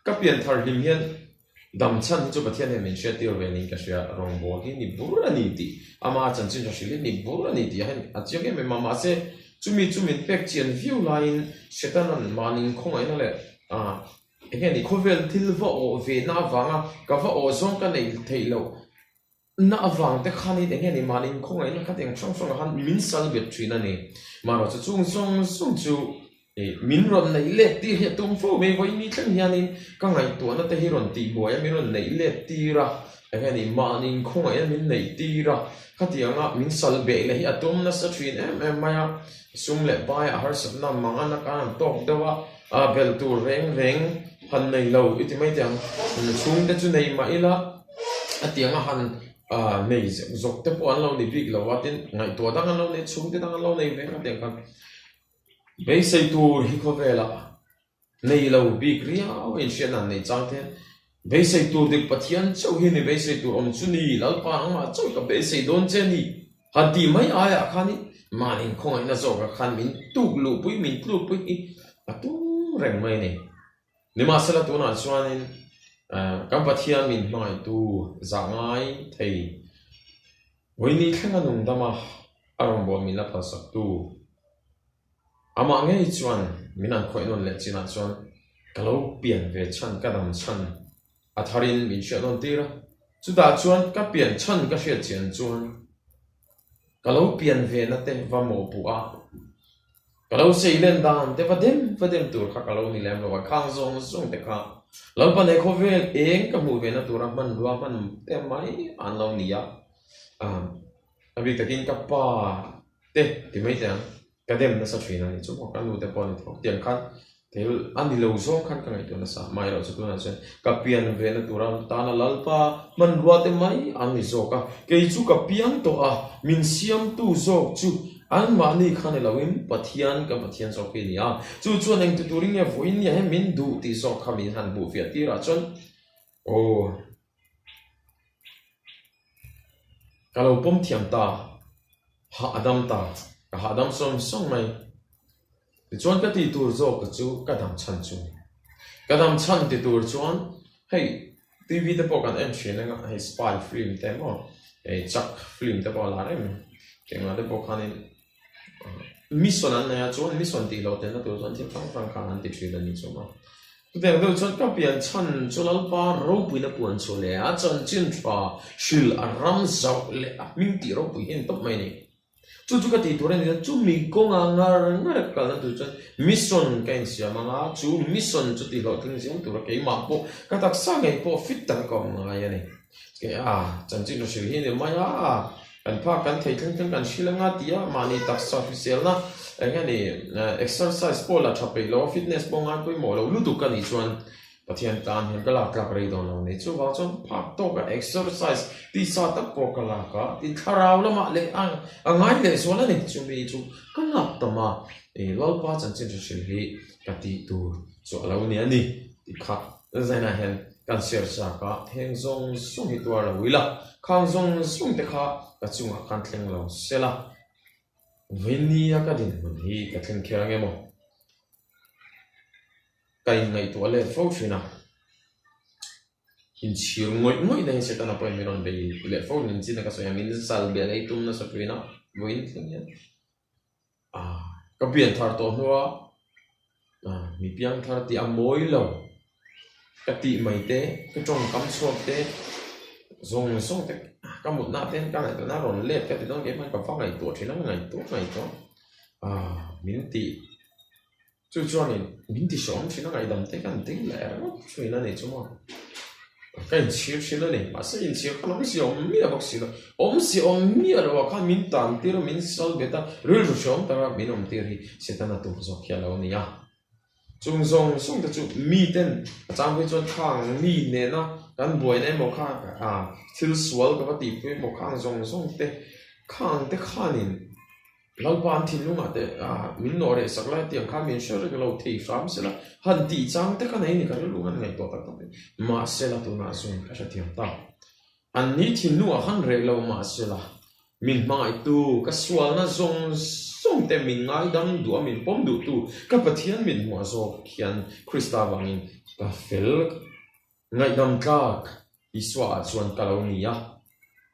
Ka pian thar hlim hian dam chhan hi chu Pathian hian min hriat tir ve niin ka hria, rawngbawl hi ni bur a ni tih, ama chanchin hra hrilh hi ni bur a ni tih hian a chiang em em a, mahse chumi chu min pek chian viau laiin Setanan mahni khawngaihna leh eng nge ni khawvel thil va awh ve na avanga ka va awh zawng ka neih theih loh Na avang te khanin eng nge ni mahni khawngaihna kha eng hrang hrangah khan min sal bet thin a ni. Mahrawh chu chung zawng zawng chu min rawn neih let tir hi a tum fo mai. Vawi mi thleng hianin ka ngaihtuahna te hi rawn tihbuai a, min rawn neih let tir a, eng nge ni mahni khawngaihna min neih tir a, khatianga min sal beh leh hi a tum nasa thin em em mai a. Sum leh paiah harsatna mang a naka an tawk deuh a, belh tur reng reng han nei lo i ti mai teh ang. Chhungte chu nei mah ila. A tiang a han nei zawk te pawh an lo ni bik lo a, tin ngaihtuah dang an lo nei, chhungte dang an lo nei ve a tiang khan beisei tur hi khawvelah nei lo bik riau a inhriatna an nei chang te beisei tur dik Pathian chauh hi ni beisei tur awm chu ni, Lalpa nangmah chauh ka beisei dawn che ni han tih mai aiah khanin mahni khawngaihna zawkah khan min tuk luhpui min tlukpui hi a tum reng mai a ni. Nimahsela tunah chuanin kan Pathian min hmangaihtu zah ngai thei Vawiini thlenga nungdama a rawngbâwl min la phalsaktu amah ngei chuan min an khawih nawn leh chinah chuan ka lo pian ve chhan ka dam chhan a tharin min hriat nawn tir a. Chutah chuan ka pian chhan ka hriat chian chuan ka lo pian ve na te va mawhpuh a. Ka lo sei len dan te va dem va dem tur kha ka lo ni lem lo a, khang zawng zawng te kha Lalpa nei khawvel eng ka hmuh ve na tura hmanrua hman te mai an lo ni a, a bik takin ka pa te ti mai teh ang ka dem nasa thin a ni chu maw, ka nu te pawh a ni tho tiang khan thil a ni lo zawng khan ka ngaihtuah nasa, amaherawhchu chu tunah chuan ka pian ve na tura tana Lalpa hmanrua te mai an ni zawk a, kei chu ka piang tawh a, min siamtu zawk chu Anmahni kha ni loin Pathian kan Pathian zawk hi a ni a, chu chuan engti turin nge vawiin nia hian min duh tih zawk kha min han hmuh fiah tirah chuan aw ka lo pawm thiam ta, hahdam ta, ka hahdam sawng sawng mai. Tichuan ka tih tur zawk ka chu ka dam chhan chu ni. Ka dam chhan ti tur chuan hei TV te pawh kan en thin anga hei spy film te emaw hei chak film te pawh a lar em engah te pawh khanin mission an nei a chuan mission tih loh telna tur chuan thil hrang hrang khan an ti thin a ni chu maw. Chutiang deuh chuan ka pian chhan chu Lalpa ropuina puan chhuah leh a chanchin tha hrilh a ram zauh leh a hming tih ropui hi a ni tawp mai a ni. Chu chu ka tih tur a ni a, chumi kawnga ngar ngar kalna tur chuan mission ka insiam ang a, chu mission chu tihhlawhtling zel tura keimah pawh ka taksa ngei pawh fit taka ka awm ngai a ni. Kei a, chanchin hra hrilh hi a ni mai a, kan phak kan thei thleng thleng kan hrilh anga ti a, mahni taksa hriselna eng nge ni exercise pawh la tha peih lo a, fitness pawh ngai pawimawh lo lutuk ka nih chuan Pathian tan hian ka lak tlak rei dawn lo ni. Chuvang chuan phak tawka exercise tisa tak pawh ka lak a, tin thlarau lamah leh a a ngai leh zual a ni. Chumi chu ka lak tam a, i Lalpa chanchin hre hrilh hi ka tih tur chu a lo ni a ni tih kha zainah hian kan share chak a, heng zawng zawng hi tuar lo ila, khang zawng zawng te kha ka chungah khan thleng lo sela, Vainia ka dinhmun hi ka thleng kher ang emaw? Ka inngaihtuah let fo thin a, inchhir ngawih ngawih na hi Setana pawhin min rawn bei leh fo nin chin a ka sawi ang, min sal bel ei tum nasa thin a, vawiin thleng hian ah ka pian thar tawh hnua ah mi piang thar tih a mawi lo ka tih mai te, ka tawngkam chhuak te zawng zawng te ka mutna te ka ngaihtuahna a rawn let ka ti dawn keimah ka va ngaihtuah thin a, ka ngaihtuah ngaihtuah ah min tih. Chu chuanin min ti hrawm thin a, ngaihdam te kan ding leh ringawt thin a ni chu maw. Ka inchhir thin a ni, mahse inchhir khan awmzia awm miah bawk si lo. Awmzia awm miah loh ah khan min tan tir a, min sal bet a, rilru hreawm taka min awm tir hi Setana tur zawk hi a lo ni a. Chung zawng zawng te chu miten a chang phei chuan khang mi nena kan buaina emaw kha thil sual ka va tihpui emaw khang zawng zawng te khang te khanin Lalpa an thinlungah te min nawh reh sak lai tiang khan min hre reng lo thei hram sela, han tih chang te kha nei ni ka rilru han ngaihtuah tak tak in mahsela tunah chuan ka hrethiam ta. An ni thinlungah khan reh lo mahsela min hmangaihtu ka sualna zawng zawng te min ngaidam duh a min pawm duhtu ka Pathian min hmuah zawk hian Krista vangin. Ka fel ngaihdam tlak Isua ah chuan ka lo ni a.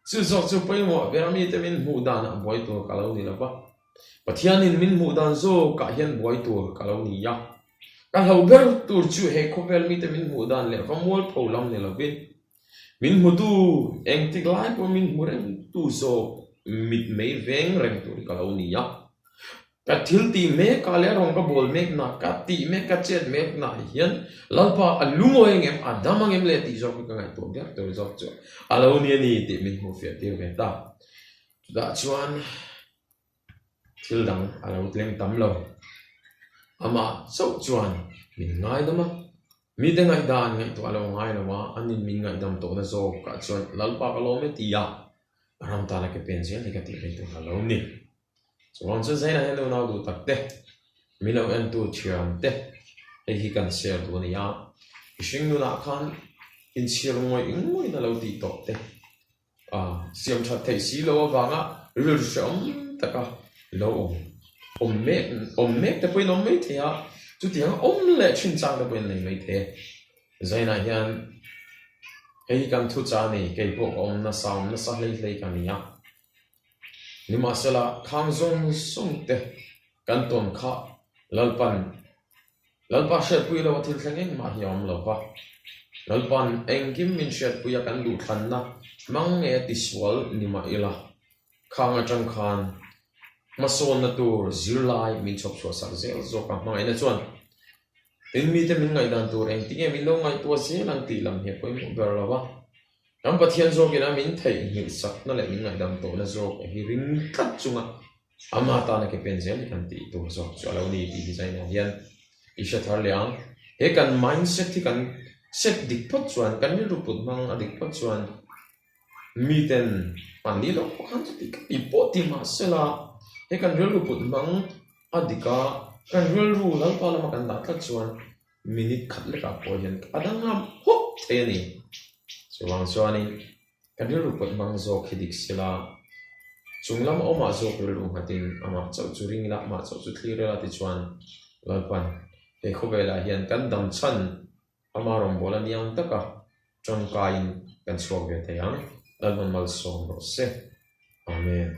Chu zawk chu pawimawh ber mite min hmuh dan ah buai tur ka lo ni lo va. Pathianin min hmuh dan zawk ah hian buai tur ka lo ni a. Ka hlo ber tur chu he khawvel mite min hmuh dan leh va mualpho lam ni lovin min hmutu engtik lai pawh min hmu reng tu zawk mitmei veng reng tur hi ka lo ni a. Ka thil tih mek ah leh rawng ka bawl mek na, ka tih mek, ka chet mek na hian Lalpa a lungawi ang em, a dam ang em le tih zawk hi ka ngaihtuah ber tur zawk chu a lo ni a ni tih min hmuh fiah tir ve ta. Chutah chuan thil dang a lo tleng tam lo. Amah chauh chuan min ngaidam a, mite ngaihdan ngaihtuah a lo ngai lo a, anin min ngaihdam tawhna zawkah chuan Lalpa ka lawm e ti a, ram tana ke pen zel hi ka tih mai tur a lo ni. Chuan chu zainah hian unau duh tak te, min lo entu thiam te, hei hi kan share duh a ni a, mihring nunah khan inchhir ngawih ngawih na lo tih tawh te, ah siam that theih si lo avanga rilru hrehawm taka lo awm awm mek awm mek te pawhin awm mai thei a, chutiang awm leh thin chang te pawhin nei mai thei e. Zainah hian hei hi kan thu cha a ni, kei pawh ka awm nasa awm nasa hlei hlei ka ni a. Nimahsela, khang zawng zawng te kan tawn kha Lalpan, Lalpa hriatpui lo a thil thleng engmah hi a awm lo va. Lalpan engkim min hriatpui a kan duhthlanna hmang nge a tisual ni mah ila, khang atang khan hmasawnna tur zirlai min chhawp chhuah sak zel zawk a hmangaihna chuan tin mite min ngaihdan tur engtinge min lo ngaihtuah zel ang tih lam hi a pawimawh ber lo va. Kan Pathian zawkin a min theihnghilh sakna leh min ngaihdam tawhna zawk hi ring tlat chunga ama tana ke pen zel hi kan tih tur zawk chu a lo ni tih hi zainah hian i hre thar leh ang. He kan mindset hi kan set dik phawt chuan, kan rilru put hmang a dik phawt chuan miten mahni lo pawh khan chuti ka ti pawh ti mah sela he kan rilru put hmang a dik a, kan rilru Lalpa lama kan dah tlat chuan Minute khat lekah pawh hian a danglam hawk thei a ni. Chuvang chuanin kan rilru pawih hmang zawk hi dik sila, chung lam awmah zawk rilru nghatin amah chauh chu ring ila, amah chauh chu thlir ila tichuan Lalpan he khawvelah hian kan dam chhan ama rawngbâwl a niang taka tangkaiin kan chhuak ve thei ang. Lalpan malsawm rawh se. Amen.